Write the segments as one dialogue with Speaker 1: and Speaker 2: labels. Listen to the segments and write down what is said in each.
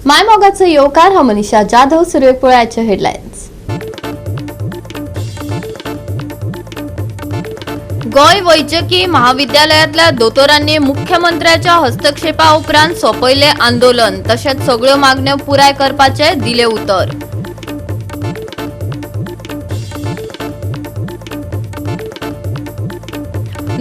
Speaker 1: मायमोगाचो येवकार. हांव मनीषा जाधव. सुरवेक पळोवया हेडलायन्स. गोंय वैजकी महाविद्यालयातल्या दोतोरांनी मुख्यमंत्र्याच्या हस्तक्षेपा उपरांत सोंपयलें आंदोलन. तशेंच सगळ्यो मागण्यो पुराय करपाचे दिले उतर.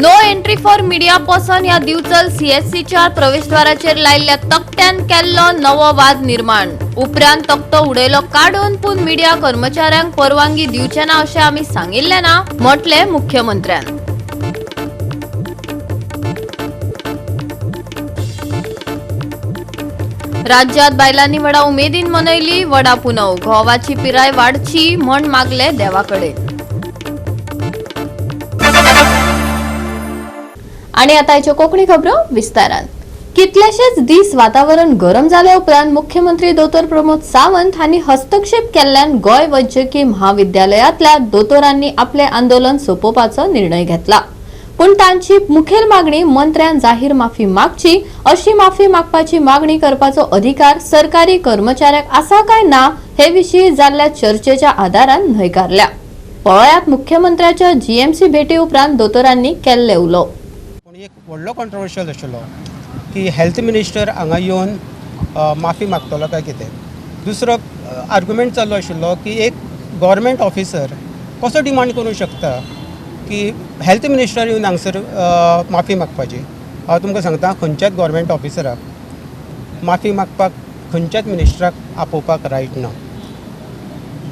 Speaker 1: No entry for media person ह्या दिवचल सीएससीच्या प्रवेशद्वाराचेर लायिल्ल्या तकट्यान केल्लो नवो वाद निर्माण. उपरांत तकटो उडयलो काडून, पूण मिडिया कर्मचाऱ्यांक परवानगी दिवचे ना अशें आमी सांगिल्लें ना, म्हटलें मुख्यमंत्र्यान. राज्यात बायलांनी व्हडा उमेदीन मनयली वडा पुनव. घोवाची पिराय वाडची म्हण मागले देवाकडेन. आणि आता आयच्यो कोंकणी खबरो विस्तारान. कितलेशेच दीस वातावरण गरम जाल्या उपरांत मुख्यमंत्री दोतोर प्रमोद सावंत हांणी हस्तक्षेप केल्ल्यान गोंय वैजकी महाविद्यालयांतल्या दोतोरांनी आपले आंदोलन सोंपोवपाचो निर्णय घेतला. पूण तांची मुखेल मागणी मंत्र्यान जाहीर माफी मागची. अशी माफी मागपाची मागणी करपाचो अधिकार सरकारी कर्मचाऱ्याक आसा काय ना हे विशीं जाल्ल्या चर्चेच्या आदारान न्हयकारल्या. पळयात मुख्यमंत्र्याच्या जीएमसी भेटी उपरांत दोतोरांनी केल्ले उलोवप.
Speaker 2: पूण एक व्हडलो कॉन्ट्रोवर्शियल आशिल्लो की हेल्थ मिनिस्टर हांगा येवन माफी मागतलो काय कितें. दुसरो आर्ग्युमेंट चालू आशिल्लो की एक गव्हर्मेंट ऑफिसर कसो डिमांड करूंक शकता की हेल्थ मिनिस्टर येवन हांगसर माफी मागपाची. हांव तुमकां सांगता, खंयच्याच गव्हर्मेंट ऑफिसराक माफी मागपाक खंयच्याच मिनिस्टराक आपोवपाक रायट ना.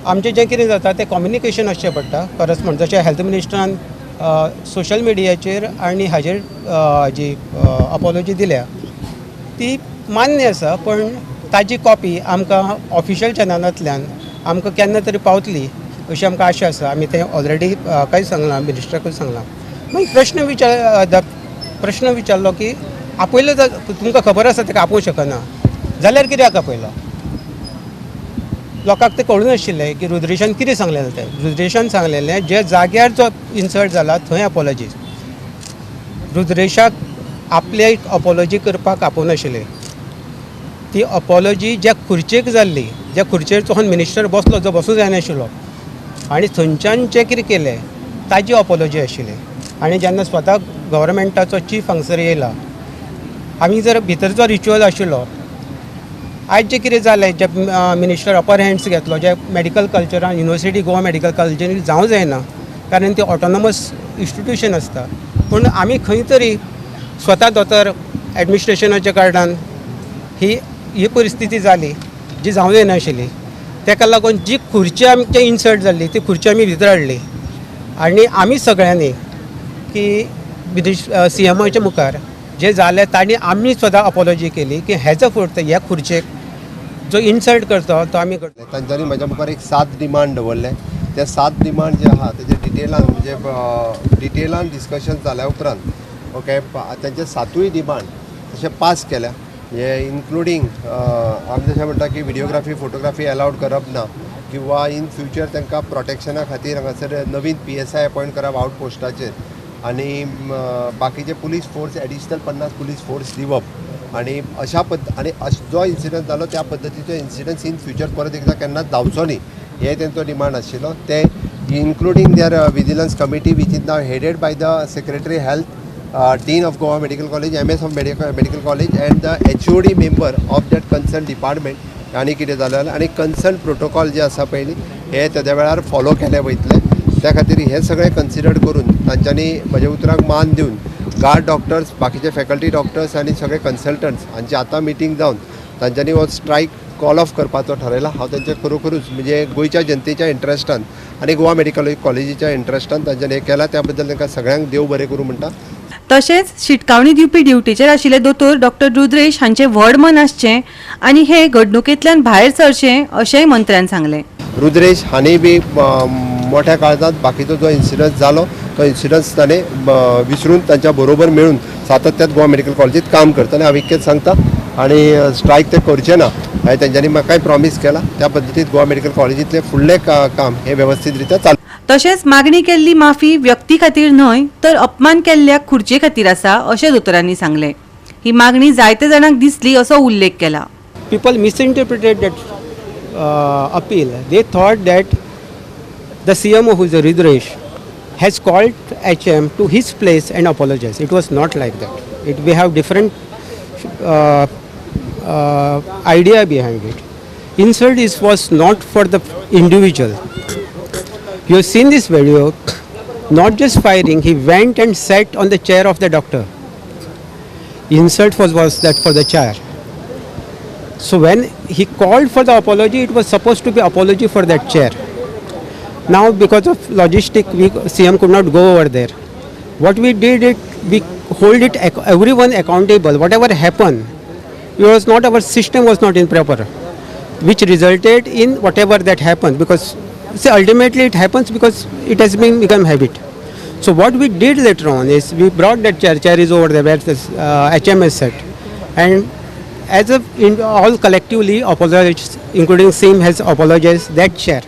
Speaker 2: आमचें जें कितें जाता तें कम्युनिकेशन आसचें पडटा खरेंच म्हण. जशें हेल्थ मिनिस्टरान सोशल मिडियाचेर आनी हाजेर जी अपोलोजी दिल्या ती मान्य आसा, पण ताजी कॉपी आमकां ऑफिशियल चॅनलांतल्यान आमकां केन्ना तरी पावतली अशी आमकां आशा आसा. आमी तें ऑलरेडी काय सांगलां, मिनिस्टराकूय सांगलां. मागीर प्रश्न विचारलो की आपयलो जाल्यार, तुमकां खबर आसा ताका आपोवंक शकना जाल्यार कित्याक आपयलो? लोकांक तें कळूं नाशिल्लें की रुद्रेशान कितें सांगलेलें तें. रुद्रेशान सांगलेलें, जे जाग्यार जो इन्सल्ट जाला थंय अपोलॉजी. रुद्रेशाक आपले अपोलॉजी करपाक आपोवनाशिल्लें. ती अपोलॉजी ज्या खुर्चेक जाल्ली, ज्या खुर्चेर चोवन मिनिस्टर बसलो, जो बसूं जायनाशिल्लो, आनी थंयच्यान जें कितें केलें ताजी अपोलॉजी आशिल्ली. आनी जेन्ना स्वता गव्हर्मेंटाचो चीफ हांगसर येयला, आमी जर भितर जो रिच्युअल आशिल्लो, आयज जें कितें जालें, जे मिनिस्टर अपर हँड्स घेतलो, जे मेडिकल कल्चरान युनिवर्सिटी गोवा मेडिकल कॉलेजीन जावं जायना, कारण ती ऑटोनॉमस इन्स्टिट्यूशन आसता. पूण आमी खंय तरी स्वता दोतोर एडमिनिस्ट्रेशनाच्या कारणान ही ही परिस्थिती जाली जी जावं जायनाशिल्ली. ताका लागून जी खुर्ची आमची इन्सल्ट जाल्ली ती खुर्ची आमी भितर हाडली आनी आमी सगळ्यांनी की सी एमाच्या मुखार जे जालें तांणी आमी स्वता अपोलॉजी केली की हेजो फुडत ह्या खुर्चेक जो इन्सल्ट करता तो आमी करता.
Speaker 3: तांच्यांनी म्हज्या मुखार एक सात डिमांड दवरले. ते सात डिमांड जे आहा तेजे डिटेलान, म्हणजे डिटेलान डिस्कशन जाल्या उपरांत, ओके, तांचे सातूय डिमांड तशे पास केल्या. म्हणजे इन्क्लुडींग आमी जशें म्हणटा की विडियोग्राफी, फोटोग्राफी अलावड करप ना किंवा इन फ्युचर तांकां प्रोटेक्शना खातीर हांगासर नवीन पीएसआय अपॉयंट करप आउट पोस्टाचेर आनी बाकीचे police force additional 50 police force दिवप आनी अशा पद्द आनी जो इन्सिडंट जालो त्या पद्दतीचो इन्सिडंट्स इन फ्युचर परत एकदां केन्नाच जावचो न्ही हे तेंचो डिमांड आशिल्लो. ते including their vigilance committee, which is now headed by the secretary health, dean of Goa Medical College, MS of Medical College and the HOD member of that concern department. आनी कितें जालें जाल्यार आनी कन्सर्न प्रोटोकॉल जे आसा पळय हे तेद्या वेळार follow केले वयतले. त्या खातीर हे सगळें कन्सिडर करून तांच्यांनी म्हज्या उतराक मान दिवन गार्ड डॉक्टर्स, बाकीचे फॅकल्टी डॉक्टर्स आनी सगळे कन्सल्टंट्स हांची आतां मिटींग जावन तांच्यांनी हो स्ट्रायक कॉल ऑफ करपाचो ठरयला. हांव तांचे खरोखरूच म्हणजे गोंयच्या जनतेच्या इंट्रस्टान आनी गोवा मेडिकल कॉलेजीच्या इंट्रस्टान तांच्यांनी हें केलां, त्या बद्दल तांकां सगळ्यांक देव बरें करूं म्हणटा.
Speaker 4: तशेंच शिटकावणी दिवपी ड्युटीचेर आशिल्ले दोतोर डॉक्टर रुद्रेश हांचे व्हड मन आसचें आनी हे घडणुकेंतल्यान भायर सरचें अशेंय मंत्र्यान सांगलें.
Speaker 3: रुद्रेश हांणी बी मोठ्या काळजांत बाकीचो जो इन्सिडंट जालो तो इन्सिडंट्स ताणें विसरून तांच्या बरोबर मेळून सातत्यात गोवा मेडिकल कॉलेजीत काम करतले, हांव इतकेंच सांगता. आनी स्ट्रायक ते करचे ना हें तेंच्यांनी म्हाकाय प्रॉमीस केलां. त्या पद्दतीन गोवा मेडिकल कॉलेजींतलें फुडलें काम हें वेवस्थीत रित्या चालू.
Speaker 4: तशेंच मागणी केल्ली माफी व्यक्ती खातीर न्हय तर अपमान केल्ल्या खुर्चे खातीर आसा अशें दोतोरांनी सांगलें. ही मागणी जायते जाणांक दिसली असो उल्लेख केला.
Speaker 2: People misinterpreted that appeal. They thought that the CMO, who is a Rudresh, has called HM to his place and apologized. It was not like that. We have different idea behind it. Insult was not for the individual. You have seen this video, not just firing, he went and sat on the chair of the doctor. Insult was that for the chair. So when he called for the apology, it was supposed to be apology for that chair. Now because of logistic, CM could not go over there. What we did, we hold it everyone accountable. Whatever happened, it was not our system was not improper, which resulted in whatever that happened. Because see, ultimately it happens because it has been become habit. So what we did later on is we brought that chair. Chair is over there where this HMS set, and as a in all collectively apologized, including SIM has apologized that chair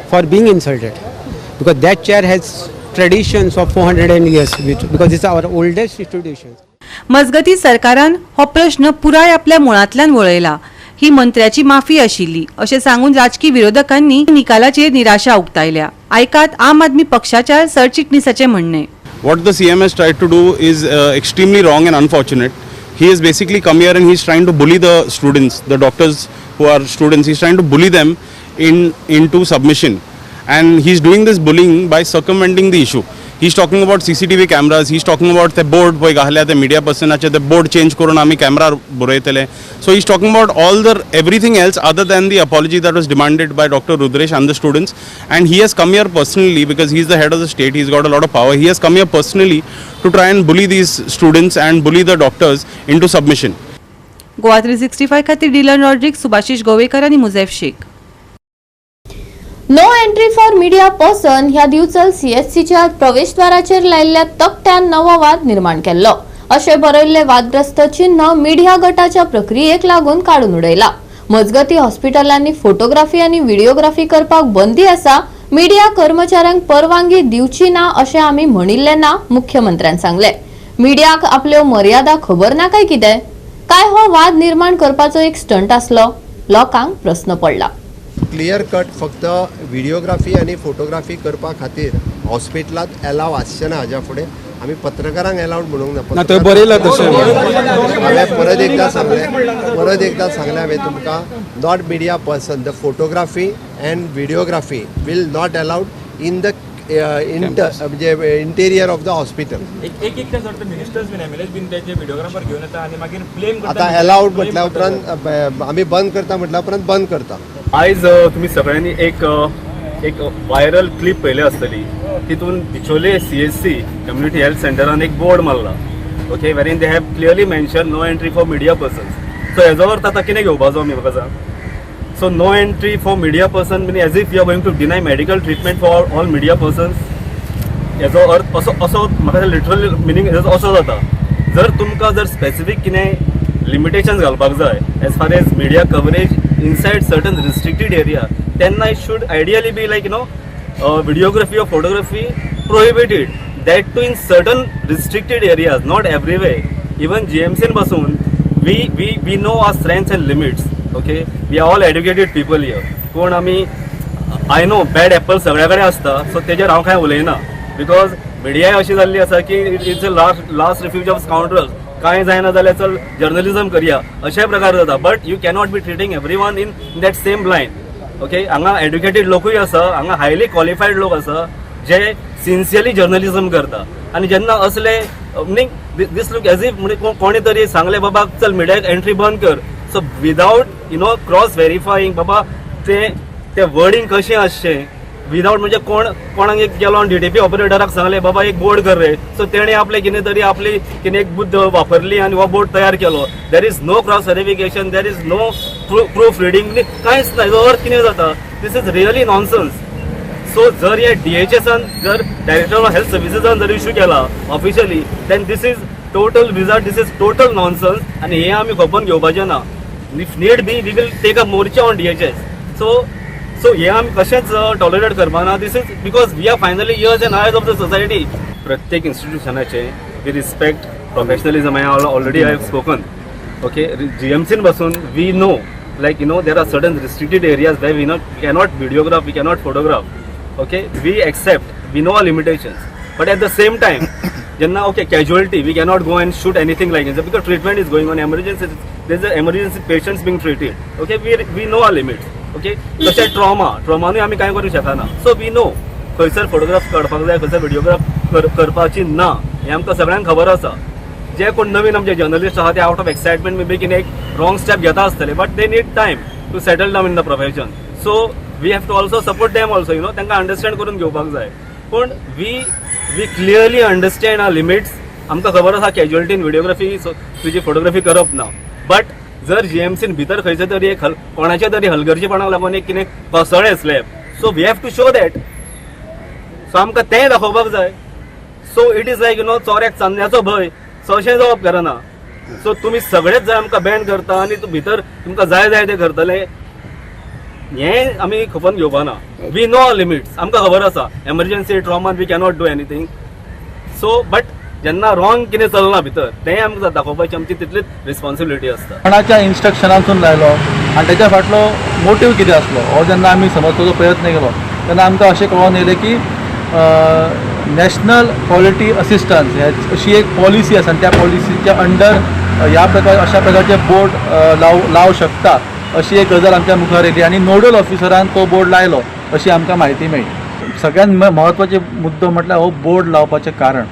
Speaker 2: for being insulted, because that chair has traditions of 400 years, which, because it's our oldest institution.
Speaker 4: मजगती सरकारान हो प्रश्न पुराय आपल्या मुळांतल्यान वळयला. ही मंत्र्याची माफी आशिल्ली अशें सांगून राजकी विरोधकांनी निकालाचेर निराशा उक्तायल्या. आयकात आम आदमी पक्षाच्या सरचिटणीसाचें म्हणणें.
Speaker 5: What the CM has tried to do is extremely wrong and unfortunate. He has basically come here and he's trying to bully the students, the doctors who are students. He's trying to bully them into submission, and he's doing this bullying by circumventing the issue. He's talking about CCTV cameras. He's talking about the board पळय घातल्या ते media personाचे ते board change करून आमी camera बरयतले. So he's talking about all the everything else other than the apology that was demanded by Dr. Rudresh and the students. And he has come here personally because he's the head of the state. He's got a lot of power. He has come here personally to try and bully these students and bully the doctors into submission.
Speaker 4: Goa 365 खातीर Dylan Rodrigues, Subhashish Govekar आनी मुझेफ Shaikh.
Speaker 1: No entry for media person ह्या दिवचल सीएचसीच्या प्रवेशद्वाराचेर लायिल्ल्या तकट्यान नवो वाद निर्माण केल्लो. अशें बरयल्ले वादग्रस्त चिन्ह मिडिया गटाच्या प्रक्रियेक लागून काडून उडयला. मजगती हॉस्पिटलांनी फोटोग्राफी आनी व्हिडिओग्राफी करपाक बंदी आसा. मिडिया कर्मचाऱ्यांक परवानगी दिवची ना अशें आमी म्हणिल्लें ना, मुख्यमंत्र्यान सांगलें. मिडियाक आपल्यो मर्यादा खबर ना काय कितें काय हो वाद निर्माण करपाचो एक स्टंट आसलो, लोकांक प्रस्न पडला.
Speaker 3: क्लियर कट फक्त व्हिडिओग्राफी आनी फोटोग्राफी करपा खातीर हॉस्पिटलांत एलाव आसचें ना. हाज्या फुडें आमी पत्रकारांक एलावड म्हणूंक ना.
Speaker 6: ना, थंय बरयलां तशें.
Speaker 3: हांवें परत एकदां सांगलें, परत एकदां सांगलें हांवें तुमकां, not media person, the photography and videography will not allowed in the म्हणजे इंटेरियर ऑफ the hospital.
Speaker 7: एक एक एकदा जर मिनिस्टर्स बीन एमएलएस बीन तेजे व्हिडिओग्राफर घेवन येता आनी मागीर ब्लेम करता.
Speaker 3: आतां एलावड म्हटल्या उपरांत आमी बंद करता म्हटल्या उपरांत बंद करता.
Speaker 8: आयज तुमी सगळ्यांनी एक व्हायरल क्लिप पळयली आसतली. तितून बिचोले सीएचसी कम्युनिटी हेल्थ सेंटरान एक बोर्ड मारला, okay, wherein they have clearly mention no entry for media persons. So हेजो अर्थ आतां कितें घेवपाचो आमी, म्हाका सांग. So no entry for media person mean as if you are going to deny medical treatment for all media persons. हेजो अर्थ असो म्हाका लिटरल मिनींग हेजो असो जाता. जर तुमकां जर स्पेसिफीक कितें लिमिटेशन्स घालपाक जाय as far as media coverage inside certain restricted area, तेन्ना it should ideally be like videography or photography prohibited, that too in certain restricted areas, not everywhere. Even GMC पासून we know our strengths and limits, okay? We are all educated people here. कोण आमी, I know bad Apple सगळ्या कडेन आसता, so तेजेर हांव कांय उलयना, because मिडियाय अशी जाल्ली आसा की it's a last refuge of scoundrels. कांय जायना जाल्यार चल जर्नलिजम करया अशेय प्रकार जाता, but you cannot be treating every one in that same line, okay? हांगा एड्युकेटेड लोकूय आसा, हांगा हायली क्वॉलिफायड लोक आसा जे सिन्सियरली जर्नलिजम करता. आनी जेन्ना असले न्ही, this look as if म्हणजे कोणी तरी सांगलें, बाबा चल मिडियाक एंट्री बंद कर. So without cross verifying बाबा ते वर्डिंग कशें आसचें, विदाउट म्हणजे कोण कोणाक एक गेलो आनी डीटीपी ऑपरेटराक सांगलें, बाबा एक बोर्ड कर रे. सो तेणें आपलें कितें तरी आपली कितें एक बुद्द वापरली आनी हो बोर्ड तयार केलो. There is no cross verification, there is no proof reading, कांयच ना. हेजो अर्थ कितें जाता? This is really nonsense. So जर हे डीएचएसान जर डायरेक्टर ऑफ हेल्थ सर्विसेसान जर इशू केला officially, then this is total wizard, this is total nonsense आनी हे आमी खपोवन घेवपाचें ना. If need be, we will take a morcha on DHS. So हे आमी कशेंच tolerate करपाना. This is because we are finally ears and eyes of the society. प्रत्येक इन्स्टिट्युशनाचे we respect professionalism. I already I have spoken, okay? जीएमसीन बसून we know Like there are certain restricted areas where we not cannot videograph, we cannot photograph. Okay, we accept, we know our limitations, but at the same time जेन्ना okay casualty, we cannot go and shoot anything like because treatment is going on, emergency, there is a emergency patients being treated. Okay, we know our limits. Okay, तशें trauma, ट्रॉमानूय आमी कांय करूंक शकना. So we know खंयसर photograph काडपाक जाय, खंयसर व्हिडियोग्राफ करपाची ना, हें आमकां सगळ्यांक खबर आसा. जे कोण नवीन आमचे जर्नलिस्ट आहा, ते out of excitement may be कितें एक रॉंग स्टेप घेता आसतले, but they need time to settle down in the profession. So we have to also support them also. तांकां अंडरस्टँड करून घेवपाक जाय. पूण we clearly understand our limits. आमकां खबर आसा कॅज्युअलिटीन व्हिडियोग्राफी, तुजी फोटोग्राफी करप ना. बट जर जीएमसीन भितर खंयचे तरी एक कोणाच्या तरी हलगर्जीपणाक लागून एक कितें कोसळ्ळें slab, so we have to show that. So आमकां तें दाखोवपाक जाय. So it is like चोऱ्याक चान्न्याचो भंय, तशें जावप गरना. सो तुमी सगळेच जर आमकां बॅन करता आनी भितर तुमकां जाय जाय ते करतले, हें आमी खपोवन घेवपा ना. We know limits. आमकां खबर आसा एमर्जन्सी ट्रॉमान we cannot do anything. So but जेन्ना रॉंग कितें चलना भितर, तें आमकां दाखोवपाची आमची तितलीच रिस्पॉन्सिबिलिटी आसता.
Speaker 6: कोणाच्या इन्स्ट्रक्शनांसून लायलो आनी तेच्या फाटलो मोटीव कितें आसलो हो जेन्ना आमी समजपाचो प्रयत्न केलो, तेन्ना आमकां अशें कळोन येयलें की नॅशनल क्वॉलिटी असिस्टन्स हे अशी एक पॉलिसी आसा आनी त्या पॉलिसीच्या अंडर ह्या प्रकार अशा प्रकारचे बोर्ड लावं शकता अशी एक गजाल आमच्या मुखार येयली आनी नोडल ऑफिसरान तो बोर्ड लायलो अशी आमकां म्हायती मेळ्ळी. सगळ्यात म्हत्वाचो मुद्दो म्हटल्यार हो बोर्ड लावपाचें कारण,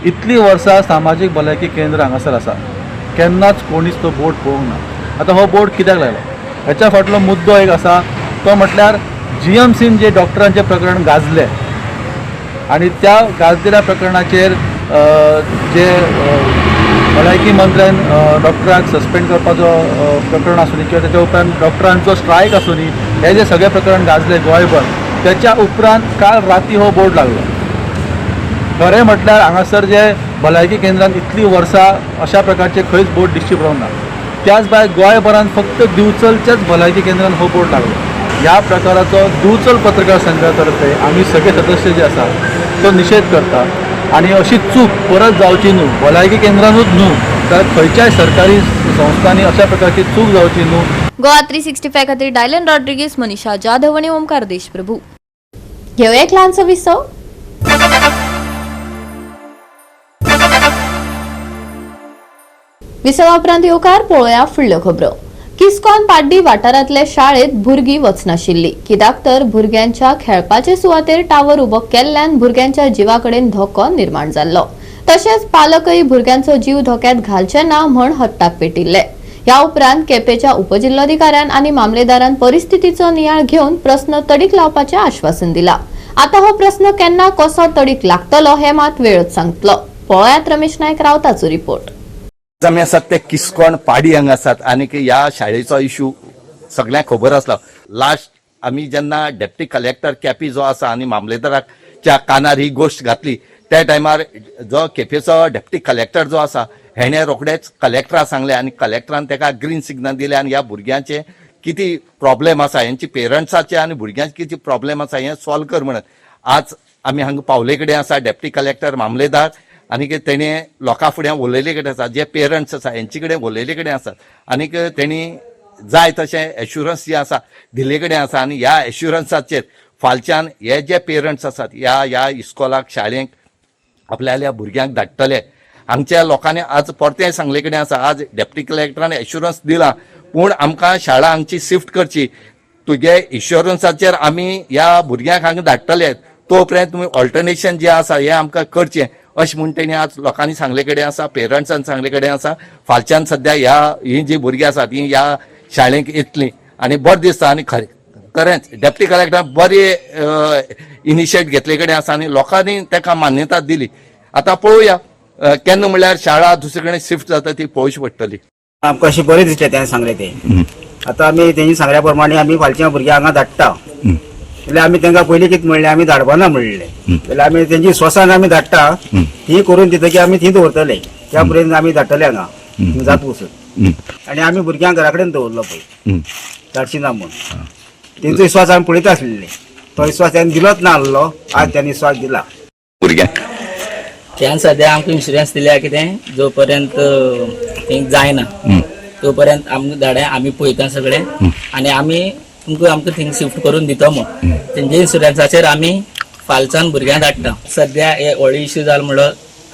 Speaker 6: इतलीं वर्सां सामाजीक भलायकी केंद्र हांगासर आसा, केन्नाच कोणीच तो बोर्ड पळोवंक ना. आतां हो बोर्ड कित्याक लायलो हेच्या फाटलो मुद्दो एक आसा, तो म्हटल्यार जीएमसीन जे डॉक्टरांचें प्रकरण गाजलें आनी त्या गाजलेल्या प्रकरणाचेर जे भलायकी मंत्र्यान डॉक्टराक सस्पेंड करपाचो प्रकरण आसूं दी किंवा तेच्या उपरांत डॉक्टरांचो स्ट्रायक आसूं दी, हे जे सगळें प्रकरण गाजलें गोंयभर, तेच्या उपरांत काल राती हो बोर्ड लागलो. खरें म्हटल्यार हांगासर जे भलायकी केंद्रान इतलीं वर्सां अशा प्रकारचे खंयच बोर्ड दिश्टी पडूंक ना. त्याच भायर गोंयभरान फक्त दिवचलच्याच भलायकी केंद्रान हो बोर्ड लागलो. ह्या प्रकाराचो दिवचल पत्रकार संघा तर्फे आमी सगळे सदस्य जे आसा तो निशेध करता आनी अशी चूक परत जावची न्हू, भलायकी केंद्रानूच न्हू तर खंयच्याय सरकारी संस्थांनी अशा प्रकारची चूक जावची न्हू.
Speaker 1: गोवा 365 खातीर डायलन रॉड्रिगीस, मनीषा जाधव आनी ओमकार देशप्रभू. घेवया एक ल्हानसो विसव. विसवा उपरांत येवकार. पळोवया फुडल्यो खबरो. किस्कॉन पाड्डी वाठारांतले शाळेत भुरगीं वचनाशिल्ली, कित्याक तर भुरग्यांच्या खेळपाचे सुवातेर टावर उबो केल्ल्यान भुरग्यांच्या जिवा कडेन धोको निर्माण जाल्लो. तशेंच पालकय भुरग्यांचो जीव धोक्यात घालचे ना म्हण हट्टाक पेटिल्ले. ह्या उपरांत केपेच्या उपजिल्लोधिकाऱ्यान आनी मामलेदारान परिस्थितीचो नियाळ घेवन प्रस्न तडीक लावपाचें आश्वासन दिला. आता हो प्रस्न केन्ना कसो तडीक लागतलो हे मात वेळच सांगतलो. पळयात रमेश नायक रावताचो रिपोर्ट.
Speaker 9: आमी आसात ते किस्कोण पाडी हांगा आसात आनी ह्या शाळेचो इशू सगळ्यांक खबर आसलो. लास्ट आमी जेन्ना डेप्टी कलेक्टर केपी जो आसा आनी मामलेदाराच्या कानार ही गोश्ट घातली, त्या टायमार जो केपेचो डेप्टी कलेक्टर जो आसा हेणे रोखडेच कलेक्टराक सांगलें आनी कलेक्टरान ताका ग्रीन सिग्नल दिलें आनी ह्या भुरग्यांचे कितें प्रॉब्लेम आसा, हेंचे पेरंट्साचे आनी भुरग्यांचे कितें प्रॉब्लेम आसा हें सॉल्व कर म्हणत आज आमी हांगा पावले कडेन आसा. डेप्टी कलेक्टर, मामलेदार आनी तेणें लोकां फुडें उलयले कडेन आसा, जे पेरंट्स आसा हेंचे कडेन उलयले कडेन आसात आनीक तेणी जाय तशें एश्युरन्स जे आसा दिल्ले कडेन आसा. आनी ह्या एश्युरन्साचेर फालच्यान हे जे पेरंट्स आसात ह्या ह्या इस्कोलाक, शाळेक आपल्याल्या भुरग्यांक धाडटले. हांगच्या लोकांनी आज परतें सांगले कडेन आसा, आज डेप्टी कलेक्टरान एश्युरन्स दिला, पूण आमकां शाळा हांगची शिफ्ट करची, तुगे इन्शुरन्साचेर आमी ह्या भुरग्यांक हांगा धाडटले, तो पर्यंत तुमी ऑल्टरनेशन जें आसा हें आमकां करचें अशें म्हूण तेणी आज लोकांनी सांगले कडेन आसा, पेरंट्सान सांगले कडेन आसा. फालच्यान सद्या ह्या ही जी भुरगीं आसा ती ह्या शाळेक येतली आनी बरें दिसता. आनी खरें खरेंच डेप्टी कलेक्टरान बरी इनिशिएट घेतले कडेन आसा आनी लोकांनी ताका मान्यता दिली. आतां पळोवया केन्ना म्हणल्यार शाळा दुसरे कडेन शिफ्ट जाता ती पळोवची पडटली.
Speaker 10: आमकां अशें बरें दिसलें तेणें सांगलें तें. आतां आमी तेणी सांगल्या प्रमाणे आमी फालच्या भुरग्यांक हांगा धाडटा. जाल्यार आमी तांकां पयलीं कितें म्हणलें, आमी धाडपाना म्हणलें, जाल्यार आमी तेंची विस्वासान आमी धाडटा. ती करून दितकीर आमी थंय दवरतले, त्या पर्यंत आमी धाडटले हांगा जाता वचून. आनी आमी भुरग्यांक घरा कडेन दवरलो पळय, धाडची ना म्हूण. तेंचो विस्वास आमी पळयता आसलेले, तो विस्वास तेणी दिलोच ना आहलो, आज तेणी विस्वास दिला.
Speaker 9: भुरग्यांक
Speaker 11: त्यान सद्या आमकां इन्शुरन्स दिल्या, कितें जो पर्यंत थंय जायना. तो पर्यंत आमकां धाडा, आमी पळयता सगळें आनी आमी तुमकां आमकां थिंग शिफ्ट करून दिता म्हूण तेंचे इन्शुरन्साचेर आमी फालसान भुरग्यांक धाडटा. सद्या हे व्हडलो इश्यू जालो म्हणलो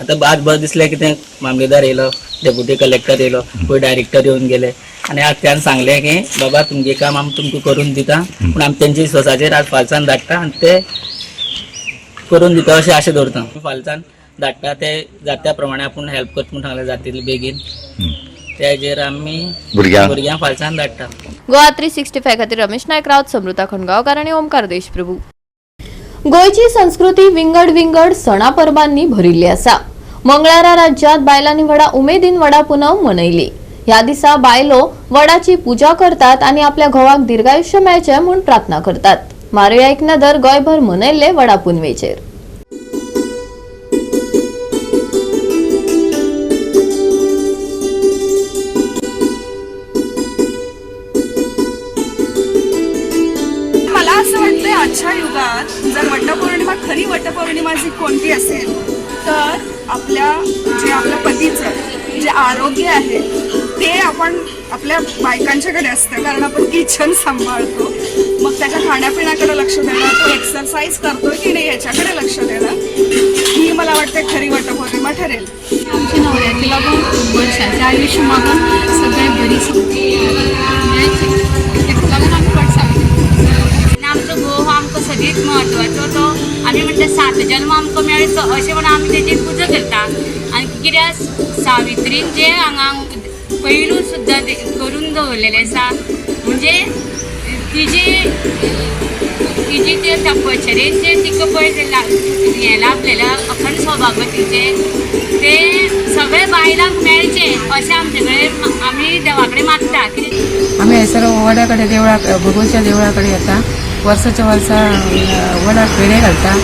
Speaker 11: आतां आज बरें दिसलें कितें मामलेदार येयलो, डेप्युटी कलेक्टर येयलो, पयर डायरेक्टर येवन गेले आनी आज त्यान सांगलें की बाबा तुमगें काम आमी तुमकां करून दिता, पूण आमी तेंच्या विश्वासाचेर आज फालसान धाडटा आनी ते करून दिता अशें आशा दवरता. फालसान धाडटा ते जाता त्या प्रमाणे आपूण हेल्प करता म्हूण सांगलें जातली बेगीन, तेजेर आमी भुरग्यांक फालसान धाडटा.
Speaker 1: गोवा 365 खातीर रमेश नायक राऊत, समृता खंडगांवकार आनी ओमकार देशप्रभू. गोंयची संस्कृती विंगड विंगड सणा परबांनी भरिल्ली आसा. मंगळारा राज्यात बायलांनी व्हडा उमेदीन वडा पुनव मनयली. ह्या दिसा बायलो वडाची पूजा करतात आनी आपल्या घोवाक दीर्घायुष्य मेळचें म्हूण प्रार्थना करतात. मारुया एक नदर गोंयभर मनयल्ले वडा पुनवेचेर.
Speaker 12: मला असं वाटतंय आजच्या युगात जर वटपौर्णिमा, खरी वटपौर्णिमा जी कोणती असेल तर आपल्या जे आपल्या पतीचं जे आरोग्य आहे ते आपण आपल्या बायकांच्याकडे असतं, कारण आपण किचन सांभाळतो, मग त्याच्या खाण्यापिण्याकडे लक्ष देणं, तो एक्सरसाइज करतोय की नाही याच्याकडे लक्ष देणं, ही मला वाटते खरी वटपौर्णिमा ठरेल.
Speaker 13: आमच्या नवऱ्याचे लागून वर्षाचें आयुश्य मागून सगळें बरी तेका लागून आमी वट सावित्री.
Speaker 14: आमचो घोव हो आमकां सगळीच म्हत्वाचो, तो आमी म्हणटा सात जल्म आमकां मेळचो अशें म्हणून आमी तेजी पुजा करता. आनी कित्याक सावित्रीन जे हांगा पयलू सुद्दां करून दवरलेलें आसा, म्हणजे तिजी तिजी ते तपश्चर्येन जे तिका पळय हें लाभलेलें अखंड सौभाग्यवतीचें तें सगळे बायलांक मेळचें अशें आमचे कडेन आमी देवा कडेन मागता. कितें
Speaker 15: आमी हयसर वडा कडेन देवळाक भगवतच्या देवळा कडेन येता, वर्साच्या वर्सा वडाक फेरे घालता.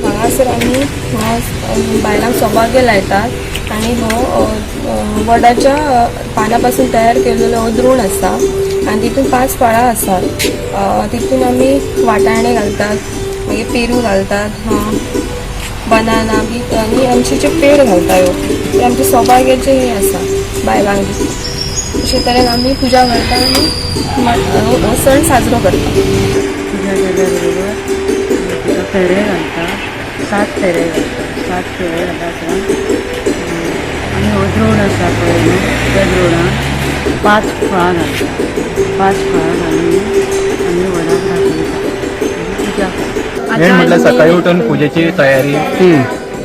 Speaker 16: हांगासर आमी बायलांक सौभाग्य लायतात आनी हो वडाच्या पाना पासून तयार केलेलो हो द्रोण आसा आनी तितून 5 फळां आसात. तितून आमी वाटाणे घालतात, मागीर पेरू घालतात, बनाना बी आनी आमचे जे पेड घालता ह्यो ते आमचे सौभाग्याचे हे आसा बायलांक. अशे तरेन आमी पुजा करता आनी हो सण साजरो करता.
Speaker 15: पुजा केल्या बरोबर तिका फेरे घालता, 7 फेरे घालता. 7 फेरे घालता उपरांत आनी हो द्रोण आसा पळय न्हू, त्या द्रोणाक 5 फळां घालता. 5 फळां घालून आमी वडाक दाखयता, पुजा करता.
Speaker 17: मेन म्हटल्यार सकाळी उठून पुजेची तयारी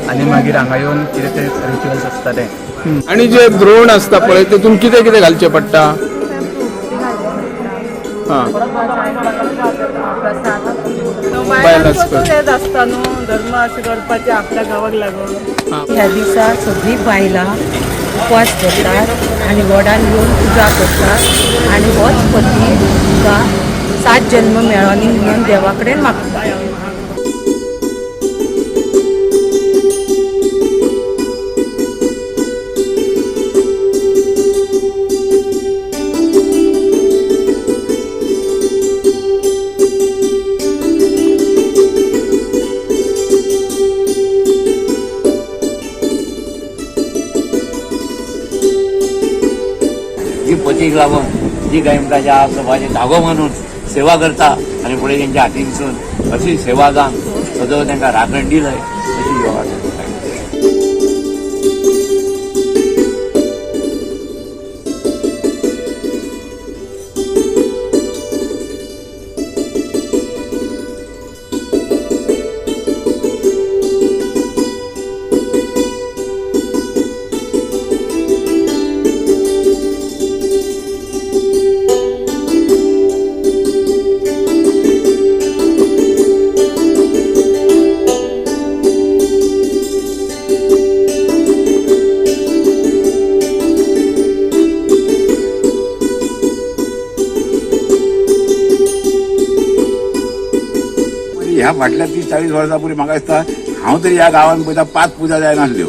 Speaker 17: आनी मागीर हांगा येवन कितें ते रिच्युअल्स आसता ते.
Speaker 18: आनी जे द्रोण आसता पळय तितून कितें कितें घालचें पडटा?
Speaker 19: आसता न्हू धर्म अशें करपाचें आपल्या गांवाक लागून.
Speaker 15: ह्या दिसा सगळीं बायलां उपवास करतात आनी वडान येवन पुजा करतात आनी होच पती तुका 7 जन्म मेळोनी म्हणून देवा कडेन मागता.
Speaker 20: जी पतीक लागून जी काय म्हणटा ज्या सभाचे धागो मानून सेवा करता आनी फुडें तेंच्या हातीनसून अशी सेवा जावन सदां तांकां राखण दिलय अशी योगा करता.
Speaker 21: ह्या फाटल्या 30-40 वर्सां पूर्वी म्हाका दिसता हांव तरी ह्या गांवांत पळयता 5 पुजा जायनासल्यो,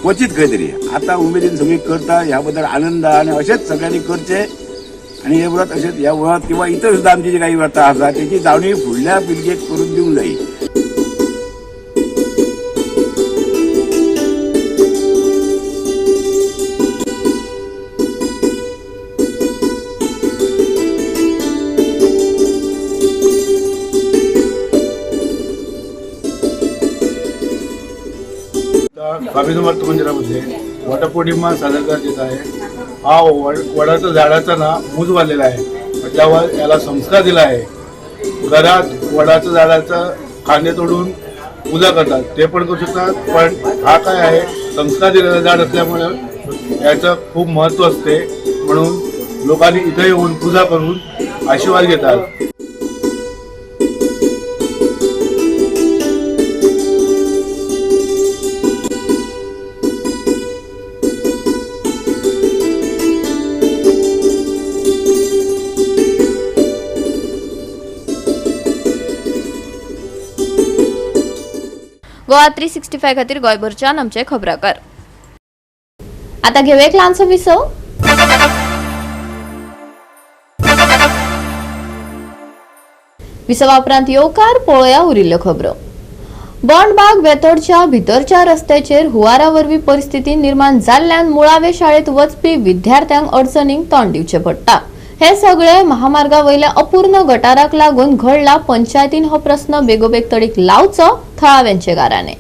Speaker 21: क्वचीत खंय तरी. आतां उमेदीन सगळी करता, ह्या बद्दल आनंद आनी अशेंच सगळ्यांनी करचें आनी हे व्रत अशेंच ह्या व्रत किंवा इतर सुद्दां आमची जी काही व्रतां आसा तेची जाणीव फुडल्या पिळगेक करून दिवंक जाय.
Speaker 2: स्वामी समर्थ मंदिरामध्ये वटपौर्णिमा सादर करण्यात येत आहे. हा वडाच्या झाडाचा ना मूज बांधलेला आहे, म्हटल्यावर याला संस्कार दिला आहे. घरात वडाच्या झाडाचा खांदे तोडून पूजा करतात, ते पण करू शकतात, पण हा काय आहे संस्कार दिलेला झाड असल्यामुळे याचं खूप महत्त्व असते, म्हणून लोकांनी इथे येऊन पूजा करून आशीर्वाद घेतात.
Speaker 1: गोवा 365 खातीर गोंयभरच्यान आमचे खबराकार. आता घेऊया एक ल्हानसो विसव. विसवा उपरांत येवकार पळोवया उरिल्ल्यो खबरो. बोंडबाग वेतोडच्या भितरच्या रस्त्याचेर हुंवारा वरवीं परिस्थिती निर्माण जाल्ल्यान मुळावे शाळेत वचपी विद्यार्थ्यांक अडचणींक तोंड दिवचें पडटा. हे सगळे महामार्गा वयल्या अपूर्ण गटाराक लागून घडला. पंचायतीन हो प्रस्न बेगोबेग तडीक लावचो थळाव्यांचे गाराणे.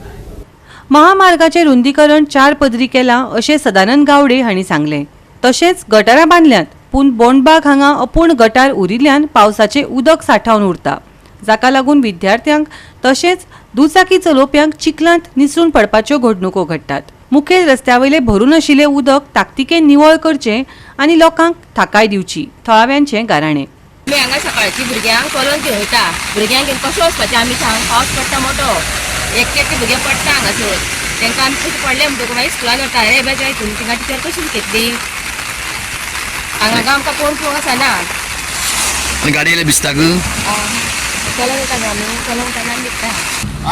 Speaker 4: महामार्गाचे रुंदीकरण 4 पदरी केलां अशें सदानंद गावडे हांणी सांगलें. तशेंच गटारां बांदल्यांत, पूण बोंडबाग हांगा अपूर्ण गटार उरिल्ल्यान पावसाचें उदक सांठावन उरता, जाका लागून विद्यार्थ्यांक तशेंच दुचाकी चलोवप्यांक चिखलांत निसरून पडपाच्यो घडणुको घडटात. मुखेल रस्त्या वयले भरून आशिल्लें उदक ताकतिकेन निवळ करचें आनी लोकांक थाकाय दिवची, थळाव्यांचें गाराणें.
Speaker 22: आमी हांगा सकाळची भुरग्यांक चलोन खेळटा, भुरग्यांक घेवन कशें वचपाचें आमी सांग? पावस पडटा मोठो, एक एक भुरगे पडटा हांगासर, तांकां आमी कशें पडले म्हणटकूच मागीर स्कुलान वता. अरे बाय तुमी थिंगा टिचर कशी शिकयतली? हांगा आमकां कोण पळोवंक आसना.
Speaker 23: गाडी येयल्या भिजता.
Speaker 22: चलोन वता आमी, चलोन वतना आमी भिजता.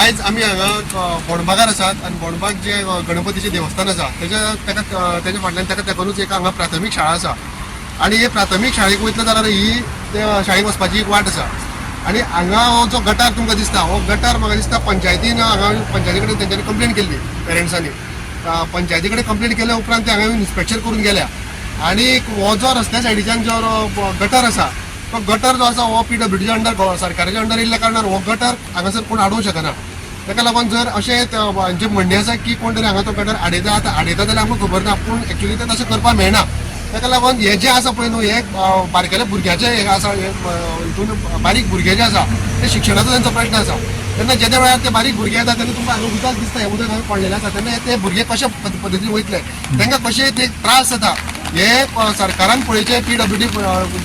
Speaker 3: आयज आमी हांगा बोंडबागार आसात आनी बोंडबाग जे गणपतीचें देवस्थान आसा तेच्या ताका तेच्या फाटल्यान ताका तेकूनच एक हांगा प्राथमीक शाळा आसा आनी हे प्राथमीक शाळेक वयतलो जाल्यार ही शाळेक वचपाची एक वाट आसा आनी हांगा हो जो गटार तुमकां दिसता हो गटार म्हाका दिसता पंचायतीन हांगा पंचायती कडेन तेंच्यांनी कंप्लेन केल्ली पेरंट्सांनी. पंचायती कडेन कंप्लेन केल्या उपरांत ते हांगा येवन इन्स्पेक्शन करून गेल्या आनी हो जो रस्त्या सायडीच्यान जो गटर आसा तो गटर जो आसा हो पीडब्ल्यूडीच्या अंडर सरकाराच्या अंडर येयल्ल्या कारणान हो गटर हांगासर कोण आडोवंक शकना. ताका लागून जर अशें हांचें म्हणणें आसा की कोण तरी हांगा तो गटर आडयता, आतां आडयता जाल्यार आमकां खबर ना, पूण एक्चुली तें तशें करपाक मेळना. ताका लागून हें जें आसा पळय न्हू हें बारकेल्या भुरग्याचें हें आसा, हितून बारीक भुरगे जे आसा ते शिक्षणाचो तेंचो प्रश्न आसा. तेन्ना जेन्ना वेळार ते बारीक भुरगे येता तेन्ना तुमकां हांगा उदक दिसता, हें उदक हांगा पडलेलें आसा, तेन्ना ते भुरगे कशे पद्दतीन वयतले, तांकां कशे ते त्रास जाता हे सरकारान पळयचें. पीडब्ल्यूडी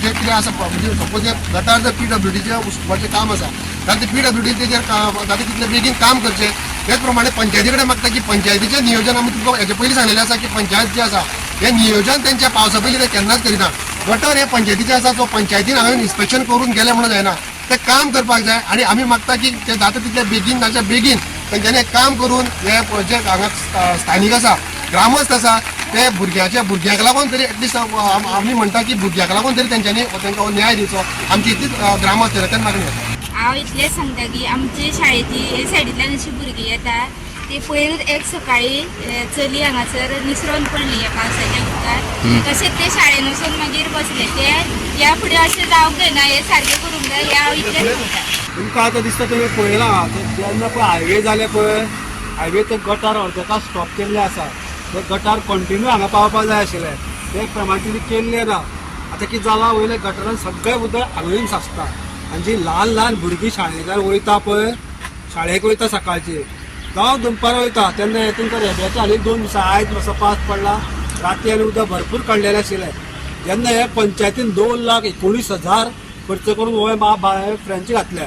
Speaker 3: जे कितें आसा म्हणजे सपोज हे गटार जर पीडब्ल्यूडीचें उसपाचें काम आसा जाल्यार ते पीडब्ल्यूडी तेजेर जाता तितलें बेगीन काम करचें. तेच प्रमाणे पंचायती कडेन मागता की पंचायतीचें नियोजन आमी तुमकां हेजे पयलीं सांगलेलें आसा की पंचायत जें आसा हें नियोजन तेंच्या पावसा पयलीं ते केन्नाच करिना. गटर हे पंचायतीचें आसा, सो पंचायतीन हांगा इन्स्पेक्शन करून गेलें म्हणून जायना, तें काम करपाक जाय. आनी आमी मागता की ते जाता तितले बेगीन ताच्या बेगीन तेंच्यांनी काम करून हे जे हांगा स्थानीक आसा ग्रामस्थ आसा ते भुरग्याच्या भुरग्यांक लागून तरी एटलिस्ट आमी म्हणटा की भुरग्यांक लागून तरी तेंच्यांनी तांकां हो न्याय दिवचो, आमची इतलीच ग्रामस्थ मागणी आसा.
Speaker 14: हांव इतलेंच सांगता की आमची शाळेची सायडींतल्यान अशी भुरगीं येता ती पयरूच एक सकाळी चली हांगासर निसरोन पडली ह्या पावसाच्या उदकांत, तशेंच ते शाळेन वचून मागीर बसले. ते ह्या फुडें अशें जावंक जायना, हें सारकें करूंक जाय, हें हांव इतलेंच सांगता.
Speaker 2: तुमकां आतां दिसता तुमी पळयलां जेन्ना पळय हायवे जाले पळय हायवे ते गटार अर्देका स्टॉप केल्ले आसा, ते गटार कंटिन्यू हांगा पावपाक जाय आशिल्लें, ते प्रमाणे तिणी केल्लें ना. आतां कितें जालां वयल्या गटारान सगळें उदक हांगा येवन साचता आनी जी ल्हान ल्हान भुरगीं शाळेंतल्यान वयता पळय, शाळेक वयता सकाळची जावं दनपारां वयता तेन्ना हे तुमकां रेब्याचें आनी 2 दिसां आयज मातसो पावस पडला राती आनी उदक भरपूर काडलेलें आशिल्लें. जेन्ना हे पंचायतीन 2,19,000 खर्च करून हो फ्रेंच घातल्या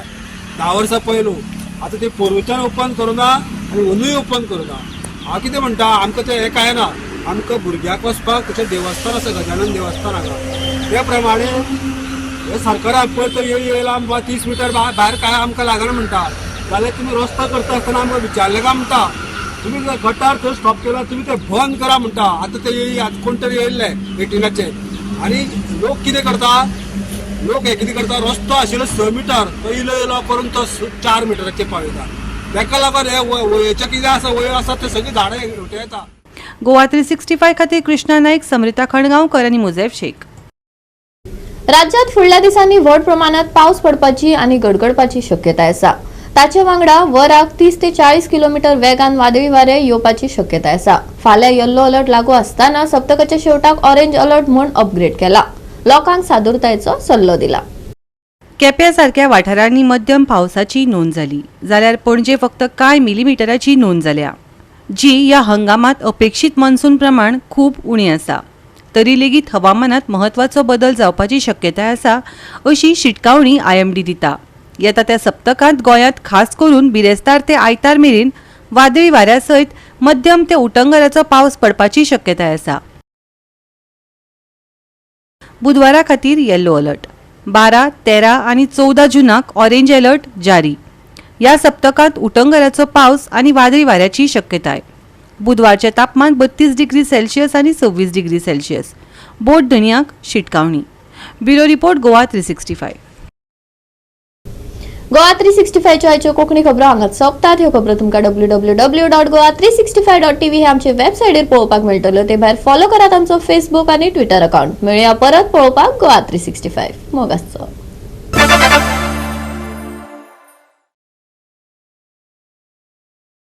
Speaker 2: 10 वर्सां पयलू, आतां ती पोरूच्यान ओपन करुना आनी अंदूय ओपन करुना. हांव कितें म्हणटा आमकां तें हें कांय ना, आमकां भुरग्याक वचपाक तशें देवस्थान आसा गजानन देवस्थान हांगा ते प्रमाणे हे सरकारान पळय तर येयला आमकां 30 मिटर भायर कांय आमकां लागना म्हणटा, जाल्यार तुमी रस्तो करता आसतना आमकां विचारलें काय म्हणटा, तुमी जर गटार थंय स्टॉप केला तुमी ते बंद करा म्हणटा. आतां ते आतां कोण तरी येयल्ले 18चे आनी लोक कितें करता, लोक हे कितें करता रस्तो आशिल्लो 6 मिटर तो इलो इलो करून तो 4 मिटराचेर पावयता. ताका लागून हे वयेचें कितें आसा वय आसा ते सगळीं झाडां हेवटेन येता.
Speaker 4: गोवा 365 खातीर कृष्णा नाईक, समृता खणगांवकर आनी मुजैफ शेख.
Speaker 1: राज्यात फुडल्या दिसांनी व्हड प्रमाणात पावस पडपाची आनी गडगडपाची शक्यताय आसा. ताचे वांगडा वराक 30 ते 40 किलोमीटर वेगान वादळी वारे येवपाची शक्यताय आसा. फाल्यां येल्लो अलर्ट लागू आसतना सप्तकाच्या शेवटाक ऑरेंज अलर्ट म्हूण अपग्रेड केला. लोकांक सादुरतायेचो सल्लो दिला.
Speaker 4: केप्या सारक्या वाठारांनी मध्यम पावसाची नोंद जाली, जाल्यार पणजे फक्त कांय मिलीमिटराची नोंद जाल्या, जी ह्या हंगामात अपेक्षीत मॉन्सून प्रमाण खूब उणी आसा. तरी लेगीत हवामानात म्हत्वाचो बदल जावपाची शक्यताय आसा अशी शिटकावणी आयएमडी दिता. येता त्या सप्तकांत गोंयांत खास करून बिरेस्तार ते आयतार मेरेन वादळी वाऱ्या सयत मध्यम ते उटंगराचो पावस पडपाची शक्यताय आसा. बुधवारा खातीर येल्लो अलर्ट, 12, 13 आनी 14 जूनाक ऑरेंज अलर्ट जारी. ह्या सप्तकांत उटंगराचो पावस आनी वादळी वाऱ्याची शक्यताय. बुधवारचें तापमान 32 डिग्री सेल्सियस आनी 26 डिग्री सेल्सियस. बोट धनयांक शिटकावणी. Bureau report, Goa 365.
Speaker 1: Goa 365च्यो आयच्यो कोंकणी खबरो हांगाच सोंपतात. ह्यो खबरो तुमकां www.goa365.tv हे आमचे वेबसायटीर पळोवपाक मेळटल्यो. ते भायर फॉलो करात आमचो फेसबूक आनी ट्विटर अकाउंट. मेळया परत पळोवपाक गोवा 365. मोग आसचो.